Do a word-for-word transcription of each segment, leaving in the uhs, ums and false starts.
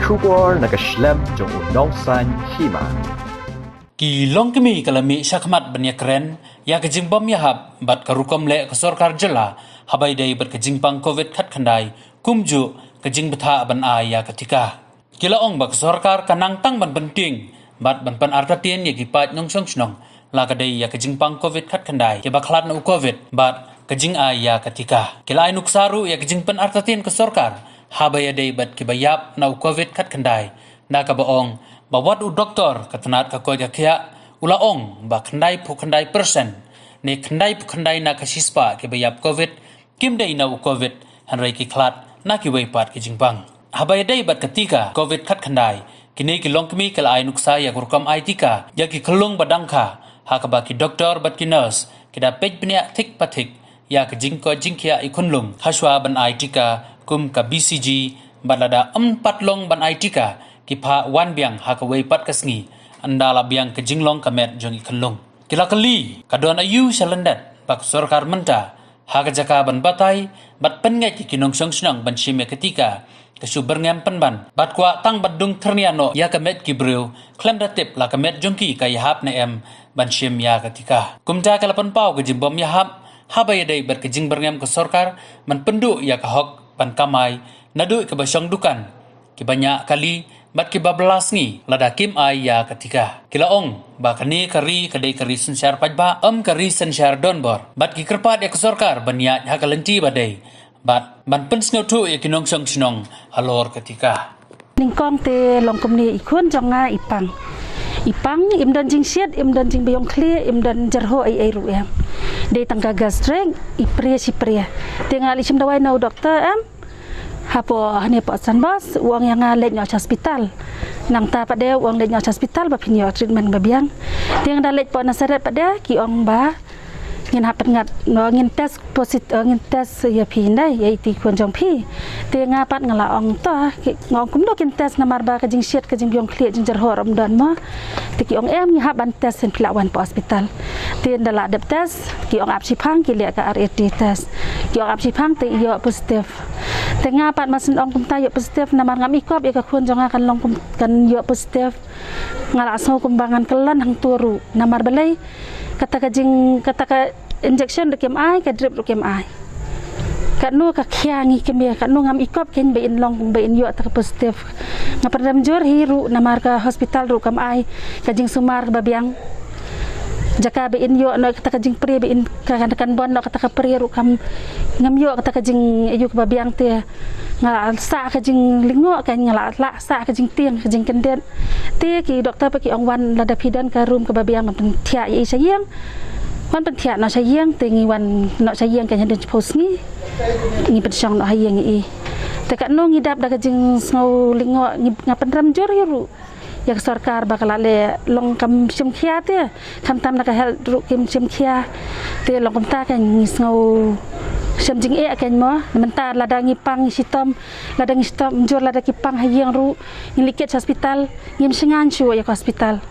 Khubor na ka shlem jong u nongsan hima. Ki longkmie ka la mih shakhmat ban ïakren ïa ka jingbym ïahap bad ka rukom leh ka sorkar jylla haba ïadei bad ka jingpang covid khatkhyndai, kumjuh ka jingbthah ban ai ïa ka tika. Ki la ong ba ka sorkar ka nang tang ban pyntieng bad ban pynartatien ïa ki paid nongshong shnong la ka dei ïa ka jingpang covid khatkhyndai, kiba khlad na u covid bad ka jingai ïa ka tika. Ki la ai nuksa ruh ïa ka jingpynartatien ka sorkar haba ïadei bad kiba ïap na u covid khatkhyndai, na kaba ong ba wat u doktor ka tnat ka koit ka khiah u la ong ba khyndaiphew khyndai percent ne khyndaiphew khyndai na ka shispah kiba ïap covid kim dei na u covid, hynrei ki khlad na kiwei pat ki jingpang. Haba ïadei bad ka tika covid khatkhyndai, kine ki longkmie ka la ai nuksa ïa ka rukom ai tika ïa ki khyllung ba dang kha, ha kaba ki doktor bad ki nurse ki da peit bniah thik pa thik ïa ka jingkoit jingkhiah i khunlung hashwa ban ai tika kum ka B C G, bad lada ym pat long ban ai tika, ki phah wan biang ha kawei pat ka sngi ynda la biang ka jinglong ka met jong i khunlung. Ki la kylli ka don aïu sha lyndet ba ka sorkar mynta ha ka jaka ban batai bad pynngeit ïa ki nongshong shnong ban shim ïa ka tika, ka shu byrngem pynban bad kwah tang ban dung thyrnia noh ïa ka met ki briew khlem da tip la ka met jong ki ka ïahap ne em ban shim ïa ka tika. Kumta ka la pynpaw ka jingbym ïahap haba ïadei bad ka jingbyrngem ka sorkar ban pynduh ïa ka hok ban kamai naduh kaba shong dukan, kiba ñiah kali bad kiba bylla sngi lada kim ai ïa ka tika. Ki la ong ba kane ka ri ka dei ka ri synshar paidbah, ym ka ri synshar donbor, bad ki kyrpad ïa ka sorkar ban ïaid ha ka lynti ba dei bad ban pynsngewthuh ïa ki nongshong shnong halor ka tika. Nyngkong te long kumne, i khun jong nga i pang. I pang, im don jingshit, im don jingbiang khlieh, im don jyrhoh ei ei ruh em. Dei tang ka gastric, i prie shi prie. Te nga la shim dawai na u doktor em. Hapoh hane poh San Bos, u ong ïa nga leit noh sha hospital. Nangta pat de u ong leit noh sha hospital ba phin ïoh treatment ba biang. Te nga da leit poh Nasaret pat de, ki ong ba ngin hap pynngat noh, ngin test posit-, eh, ngin test ïa phi ndai, ïa iti khun jong phi. Te nga pat nga la ong to, ki, nga ong kumno kin test namar ba ka jingshit, ka jingbiang khlieh, jingjyrhoh ruh ym don mo. Te ki ong em, ngi hap ban test, phi lah wan poh hospital. Te ynda la dep test, ki ong ap shiphang, ki leh ka R A T test. Ki ong ap shiphang te ïoh positive. Te nga pat ma shen ong kumta ïoh positive namar ngam ikop ïa ka khun jong nga kan long kum, kan ïoh positive. Nga la sngew kumba ngan kyllon hangto ruh namar balei, kata ka jing, kata ka injection ruh kim ai, ka drip ruh kim ai. Katno ka khia ngi kmie, katno ngam ikop kein ba in long, ba in ïoh ta ka positive. Nga pynrem jur hi ruh namar ka hospital ruh kam ai ka jingsumar ba biang. Jaka ba in ïoh noh kata ka jingprie, ba in ka, kan, kan bun noh kata ka prie ruh kam, ngam ïoh kata ka jing, ïoh kaba biang te. Nga la sah ka jinglyngngoh kein, nga la lah sah ka jingtieng, ka jingkyndit. Te ki doktor pat ki ong wan lada phi don ka room kaba biang ban pynthiah ïa i sha ïing. Wan pynthiah noh sha ïing, te ngi wan noh sha ïing kein hadien shiphew sngi. Ngi pynshong noh ha ïing ïa i. Te katno ngi dap da ka jingsngew lyngngoh, ngi, nga pynrem jur hi ruh ïa ka sorkar ba ka la leh long kam shim khia te. Khamtam na ka health ruh kim shim khia. Te long kumta kein ngi sngew shem jingeh kein mo. Mynta lada ngi pang ngi shitom, lada ngi shitom jur, lada ki pang ha ïing ruh, ngi leit kit sha hospital, ngim shngaiñ shuh ïa ka hospital.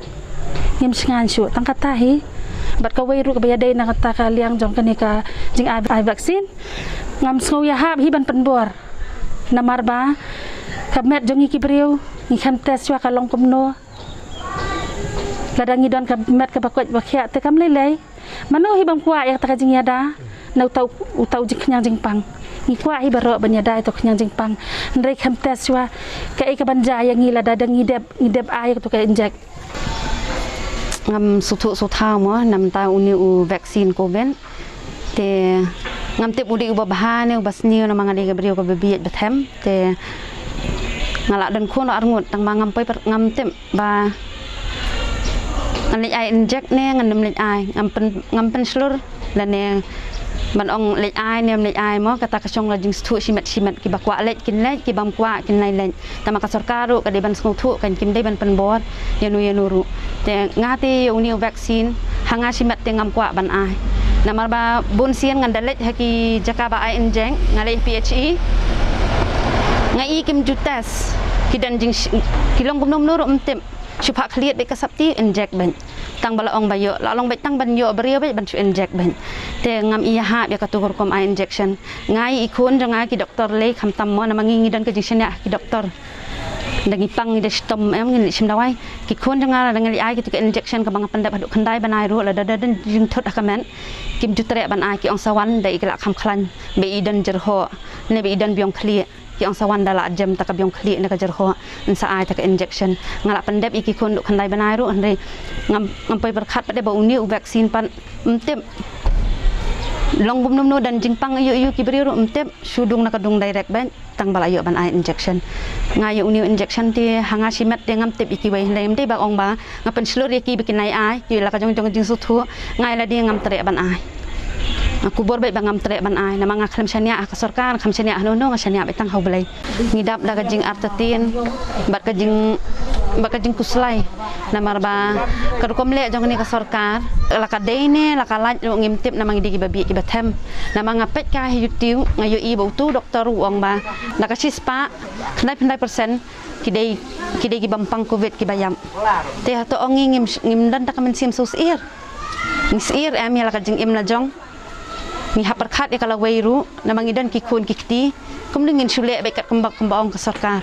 Ngim shngaiñ shuh, tang kata hi. Bad kawei ruh kaba ïadei na kata ka liang jong kane ka jingai, ai vaccine, ngam sngew ïahap hi ban pynbor. Namar ba ka met jong ngi ki briew, ngi khlem test shuwa ka long kumno. Lada ngi don ka met kaba koit ba khiah te kam lei lei. Mano hi bym kwah ïa kata ka jingïada na uta u, uta u jingkhñiang jingpang. Ngi kwah hi baroh ban ïada ïa uta u khñiang jingpang. Hynrei khlem test shuwa, kaei kaban jia ïa ngi lada dang ngi dep, ngi dep ai ïa kata ka injek. Ngam sngewthuh sngewthaw mo namar une u vaccine covid. Te ngam tip u dei uba bha ne uba sniew namar nga dei ka briew kaba bieit ba them. Te nga la don khun arngut tang ba ngam poi par, ngam tip ba ngan leit ai injek ne ngan ym leit ai, ngam pyn, ngam pynshlur lane ban ong leit ai ne ym leit ai mo, kata ka shong la jingsngewthuh shimet shimet, kiba kwah leit kin leit, kibym kwah kin leit leit. Tangba ka sorkar ruh ka dei ban sngewthuh, kan kim dei ban pynbor ïano ïano ruh. Te nga te ïa une u vaccine ha nga shimet te ngam kwah ban ai. Namar ba bun sien ngan da leit ha ki jaka ba ai injek, nga leit P H E. Nga i kim ju test, ki don jing, ki long kumno kumno ruh ym tip. Shu phah khlieh beit ka sopti, injek beit. Tang ba la ong ba ïoh, la long beit tang ban ïoh briew beit ban shu injek beit. Te ngam ïahap ïa katu ka rukom ai injection. Nga i i khun jong nga ki doktor lei khamtam mo, namar ngi ngi don ka jingshaniah ki doktor. Da ngi pang ngi da shitom em ngi leit shim dawai. Ki khun jong nga lada ngi leit ai kito ki injection kaba nga pyndep haduh khyndai bnai ruh lada da don jingthut ha ka met kim ju treh ban ai, ki ong sa wan da i ki la kham khlaiñ ba i don jyrhoh ne ba i don biang khlieh. Ki ong sa wan da la jem ta ka biang khlieh ne ka jyrhoh, yn sa ai ta ka injection. Nga la pyndep ïa ki khun haduh khyndai bnai ruh, hynrei ngam, ngam poi pyrkhat pat de ba une u vaccine pat ym tip long kumno kumno, don jingpang ïa u, ïa u ki briew ruh ym tip, shu dung na ka dung direct beit tang ba la ïoh ban ai injection. Nga ïa une u injection te ha nga shimet te ngam tip ïa kiwei, hynrei ym dei ba ong ba nga pynshlur ïa ki ba kin ai ai, ki la ka jong jong jingsngewthuh, nga ïa lade ngam treh ban ai. Nga kubur beit ba ngam treh ban ai, namar nga khlem shaniah ha ka sorkar, khlem shaniah hano hano, nga shaniah beit tang ha U Blei. Ngi dap da ka jingartatien bad ka jing, bad ka jingkhuslai. Namar ba ka rukom leh jong kane ka sorkar, la ka dei ne la ka lait ruh ngim tip, namar ngi dei kiba bieit kiba them. Namar nga peit ka ha YouTube, nga ïohi ba uto u doktor u ong ba da ka shispah khyndai phew khyndai percent ki dei, ki dei ki bym pang covid kiba ïap. Te hato ong ngi ngim, ngim don da ka mynsiem sngewsyier? Ngi syier em ïa la ka jingim la jong? Ngi hap pyrkhat ïa ka lawei ruh, namar ngi don ki khun ki kti. Kumno ngin shu leh beit kat kumba, kumba ong ka sorkar?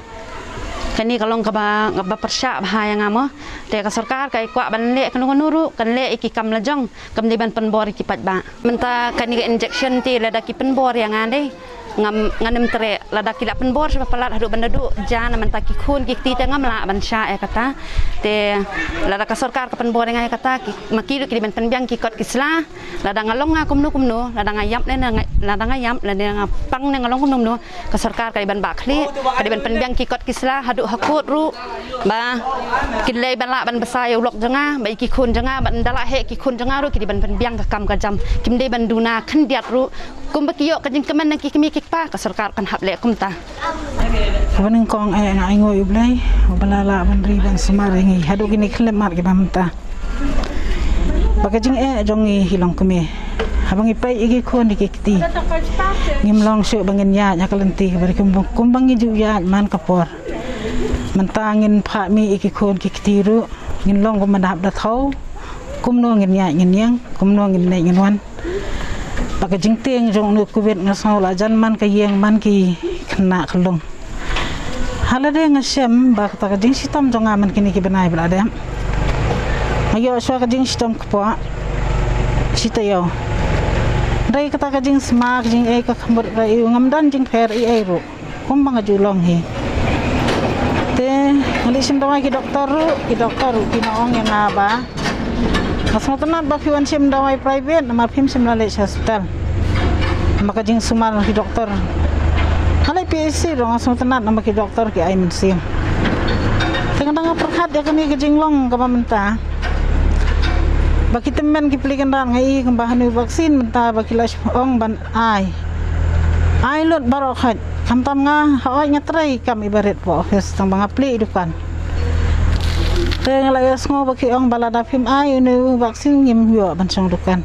Kane ka long kaba, kaba pyrshah bha ïa nga mo. Te ka sorkar ka kwah ban leh kano kano ruh, kan leh ïa ki kam la jong, kam dei ban pynbor ïa ki paidbah. Mynta kane ka injection te lada ki pynbor ïa nga dei, ngam, ngan ym treh. Lada ki la pynbor sha ba palat haduh ban da duh ja, na mynta ki khun ki kti te ngam lah ban shah ïa kata. Te lada ka sorkar ka pynbor ïa nga ïa kata, ki, ma ki ruh ki dei ban pynbiang ki kot ki sla. Lada nga long nga kumno kumno, lada nga ïap lane nga, lada nga ïap lane nga pang ne nga long kumno kumno, ka sorkar ka dei ban bah khlieh, ka dei ban pynbiang ki kot ki sla haduh ha court ruh. Ba kin lei ban lah ban bsa ïa u lok jong nga, ba ïa ki khun jong nga, ba ynda la heh ki khun jong nga ruh ki dei ban pynbiang ka kam ka jam. Kim dei ban duna khyndiat ruh. Kumba ki ïoh ka jingkmen na ki kmie ki kpa, ka sorkar kan hap leh kumta. Kaba nyngkong eh nga ainguh ïa U Blei uba la lah ban ri ban sumar ïa ngi haduh kine ki khyllipmat kiba mynta. Ba ka jingeh jong ngi hi longkmie, haba ngi peit ïa ki khun ïa ki kti, ngim long shuh ba ngin ïaid ha ka lynti kaba ri kumba, kumba ngi ju ïaid man ka por. Mynta ngin phah mih ïa ki khun ki kti ruh, ngin long kumba da hap da thaw kumno ngin ïaid ngin ïeng, kumno ngin leit ngin wan. Ba ka jingtieng jong une u covid nga sngew la jan man ka ïing man ki khynnah khyllung. Ha lade nga shem ba kata ka jingshitom jong nga man kine ki bnai ba la dep, nga ïoh shuwa ka jingshitom kpoh shi taïew. Hynrei kata ka jingsma ka jingeh ka khmut ka ïew, ngam don jingpher ei ei ruh kumba nga ju long hi. Te nga leit shim dawai ki doktor ruh, ki doktor ruh ki ong ïa nga ba nga sngewtynnat ba phi wan shim dawai private namar phim shym la leit sha hospital. Namar ka jingsumar ki doktor. Nga leit P H C ruh nga sngewtynnat namar ki doktor ki ai mynsiem. Te nga dang pyrkhat ïa kane ka jinglong kaba mynta, ba ki tymmen ki pli kynrad, nga i kumba hane u vaccine mynta ba ki la ong ban ai. Ai lut baroh khoit. Khamtam nga hooid nga trei kam i barit hapoh office tang ba nga plie i dukan. Te nga la ïohsngew ba ki ong ba lada phim ai une u vaccine ngim ïoh ban shong dukan.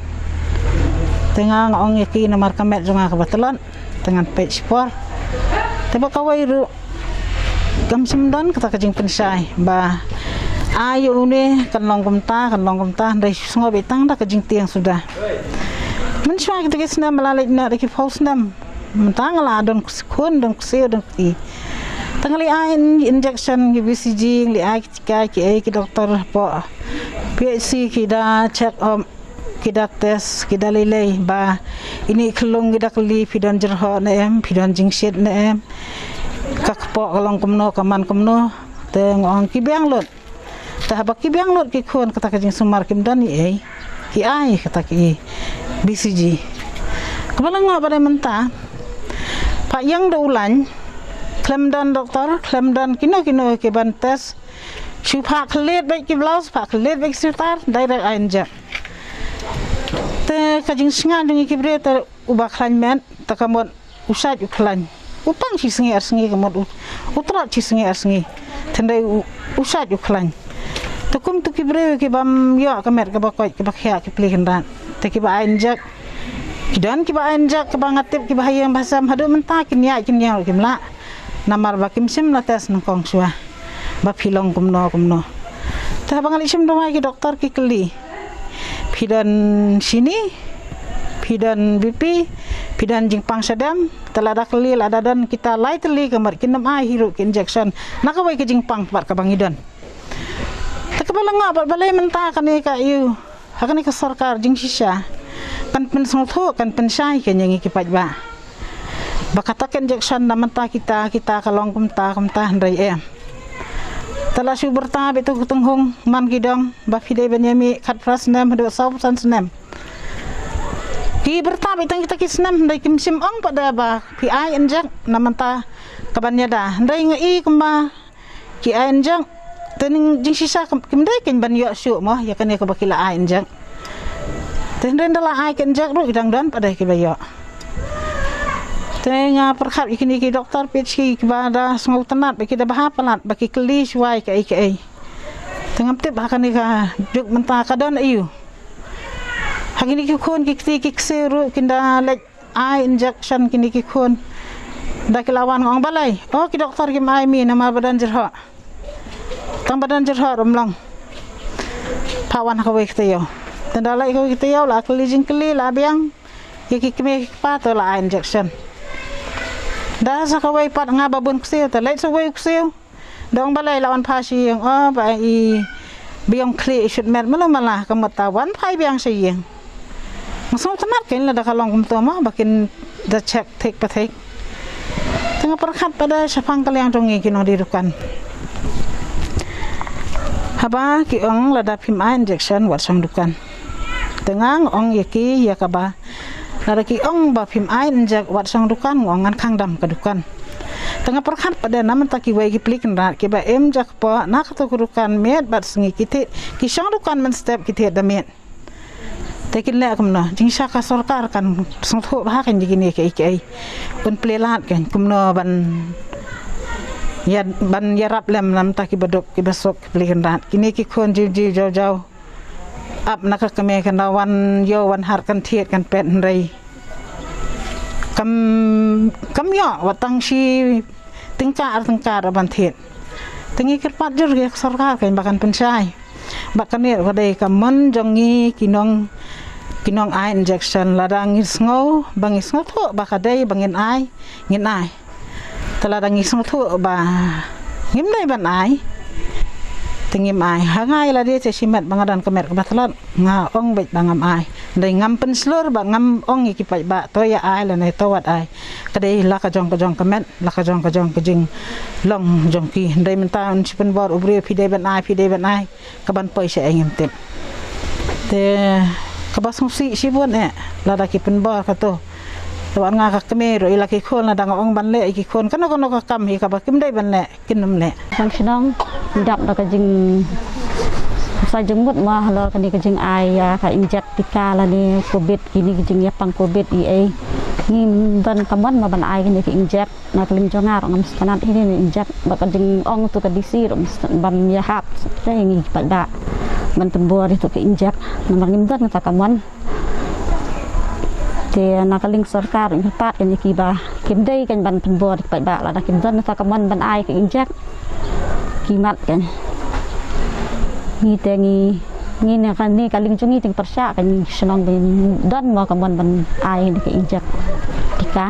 Te nga, nga ong ïa ki namar ka met jong nga kaba tlot, te ngan peit shipor. Te ba kawei ruh kam shym don kata ka jingpynshai ba ai ïa une kan long kumta, kan long kumta, hynrei shu sngew beit tang da ka jingtieng suda. Mynshuwa kita ki snem ba la leit noh da ki phew snem. Mynta nga la don khun, don ksiew, don kti. Te nga leit ai in-, injection, ki B C G, nga leit ai ki tika, ki ei, ki doktor hapoh P H C ki da check up, ki da test, ki da lei lei ba ine i khyllung ki da kylli phi don jyrhoh ne em, phi don jingshit ne em, ka kpoh ka long kumno, ka man kumno. Te nga ong ki biang lut. Te haba ki biang lut ki khun kata ka jingsumar kim don ei ei, ki ai kata ki B C G. Kaba la nga ba dei mynta, phah ïeng da u lain, khlem don doktor, khlem don kino kino ki ban test, shu phah khlieh beit ki blouse, phah khlieh beit ki sweater, direct ai injek. Te ka jingsngew jong ngi ki briew te uba khlaiñ met, te ka mut u shait u khlaiñ. U pang shi sngi ar sngi ka mut u, u trot shi sngi ar sngi. Te hynrei u, u shait u khlaiñ. Te kum tu ki briew ki bym ïoh ka met kaba koit kaba khiah ki pli kynrad. Te kiba ai injek. Ki don kiba ai injek kaba nga tip kiba ha ïing ba sem haduh mynta kin ïaid kin ïeng ruh kim lah. Namar ba kim shym la test nyngkong shuwa ba phi long kumno kumno. Te haba nga leit shim dawai ki doktor ki kylli, phi don shini, phi don B P, Phi don jingpang shadem, te lada kali lada don kita lai tylli ka mut kin ym ai hi ruh ki injection. Na kawei ka jingpang pat kaba ngi don. Te kaba la nga bad balei mynta kane ka ïu. Ha kane ka sorkar jingshisha. Kan pynsngewthuh, kan pynshai ka ïa ngi ki paidbah. Ba kata ka injection na mynta kita, kita ka long kumta, kumta hynrei em. Te la shu byrta beit tu ka tynghung man ki dong, ba phi dei ban ïa mih khatphra snem, haduh sawphew san snem. Ki byrta beit tang kita ki snem, hynrei kim shym ong pat da ba phi ai injek na mynta ka ban ïada. Hynrei nga i kumba ki ai injek. Te ning jingshisha kim, kim dei kein ban ïoh shuh mo, ïa kane kaba ki la ai injek. Te hynrei da la ai ka injek ruh ki dang don pat da kiba ïoh. Te nga pyrkhat ïa kine ki doktor P H K kiba da sngewtynnat ba ki da bha palat ba ki kylli shuwa ïa kaei kaei. Te ngam tip ha kane ka juk mynta ka don aïu. Ha kine ki khun ki kti ki ksiew ruh kin da leit ai injection kine ki khun. Da ki la wan nga ong balei. Oh ki doktor kim ai mi namar ba don jyrhoh. Tang ba don jyrhoh ruh ym long. Pha wan ha kawei ka taïew. Te da leit kawei ka taïew la kylli jingkylli la biang. Ïa ki kmie ki kpa to la ai injection. Da sa kawei pat nga ba bun ksiew te leit sa kawei u ksiew. Da ong balei la wan phai sha ïing, oh ba i biang khlieh i shut met mala mala ka mut ta wan phai biang sha ïing. Nga sngewtynnat kein lada ka long kumto mo ba kin da check thik pa thik. Te nga pyrkhat pat da shaphang ka liang jong ngi ki nongdie dukan. Haba ki ong lada phim ai injection wat shong dukan. Te nga ong ïa ki ïa kaba lada ki ong ba phim ai injek wat shong dukan nga ong ngan khang dam ka dukan. Te nga pyrkhat pat da na mynta kiwei ki pli kynrad kiba im jakpoh na kato ka dukan miet bad sngi ki thied ki shong dukan mynstep ki thied da miet. Te kin leh kumno jingshisha ka sorkar kan sngewthuh bha kan ïa kine kiei kiei. Un plie lad kan kumno ban ïa ban ïarap lem na mynta kiba duk kiba suk ki pli kynrad kine ki khun jiw jiw jaw jaw. Ap na ka kmie kan da wan ïoh wan har kan thied kan pet hynrei kam kam ïoh wat tang shi tyngka ar tyngka ar ban thied. Te ngi kyrpad jur ïa ka sorkar kan ba kan pynshai. Ba kane ka dei ka mon jong ngi ki nong ki nong ai injection lada ngi sngew ba ngi sngewthuh ba ka dei ba ngin ai ngin ai. Te lada ngi sngewthuh ba ngim dei ban ai te ngim ai. Ha nga ïa lade te shimet ba nga don ka met kaba tlot nga ong beit ba ngam ai. Dei ngam pynshlur ba ngam ong ïa ki paidbah to ïa ai lane to wat ai. Ka dei la ka jong ka jong ka met la ka jong ka jong ka jinglong jong ki. Dei mynta un shi pynbor u briew phi dei ban ai phi dei ban ai. Ka ban poi sha ei ngim tip. Te kaba sngewsih shibun eh lada ki pynbor kato. Te wan nga ka kmie ruh ïa la ki khun lada nga ong ban leh ïa ki khun kano kano ka kam hi kaba kim dei ban leh kin ym leh. Nang shnong dap da ka jing sa jingmut ma halor kane ka jing ai ïa ka injek tika lane covid kine ka jing ïa pang covid i ei. Ngim don ka mon ma ban ai kane ka injek. Na ka liang jong nga ruh ngam sngewtynnat hi ne injek ba ka jingong tu ka D C ruh ngam sngewtynnat ban ïahap. Te ngi pat ba ban pynbor ïa tu ka injek namar ngim don kata ka mon. Te na ka liang sorkar ruh ngi pat kan ïa kiba kim dei kan ban pynbor ïa ki pat ba lada kim don kata ka mon ban ai ka injek. Ki mat kan. Ngi te ngi ngi ne ka ne ka liang jong ngi te ngi pyrshah ka ngi shnong te ngi don mo ka mon ban ai ne ka injek tika.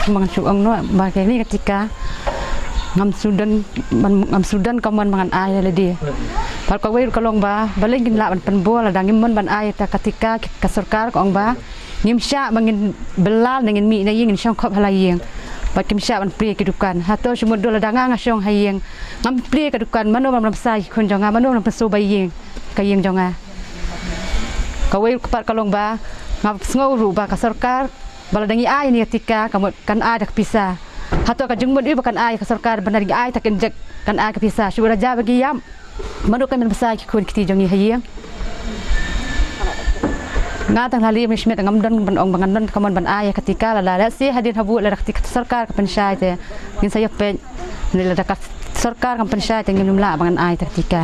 Kumba ngan shu ong noh ba kane ka tika ngam shu don ban ngam shu don ka mon ba ngan ai ïa lade. Bad kawei ruh ka long ba balei ngin lah ban pynbor lada ngim mon ban ai ta ka tika ka sorkar ka ong ba ngim shah ba ngin bylla ne ngin mih na ïing ngin shong khop ha la ïing. Bad kim shah ban plie ki dukan. Hato shu mut dei lada nga nga shong ha ïing ngam plie ka dukan mano ban pynsa ïa ki khun jong nga mano ban pynsa ba ïing ka ïing jong nga. Kawei ruh pat ka long ba nga sngew ruh ba ka sorkar ba lada ngi ai ne ka tika ka mut kan ai da ka pisa. Hato ka jingmut ïa ba kan ai ka sorkar ba lada ngi ai ta ka injek kan ai ka pisa. Shu ba da ja ba ngi ïam. Mano kan pynsa ki khun kti jong ngi ha ïing. Nga tang lali me shmet ngam don ban ong ba ngan don ka mon ban ai ka tika lada lada si hadien habu lada ka tika sorkar ka pynshai te ngin sa ïa peit ne lada ka sorkar ka pynshai te ngim lah ba ngan ai ta ka tika.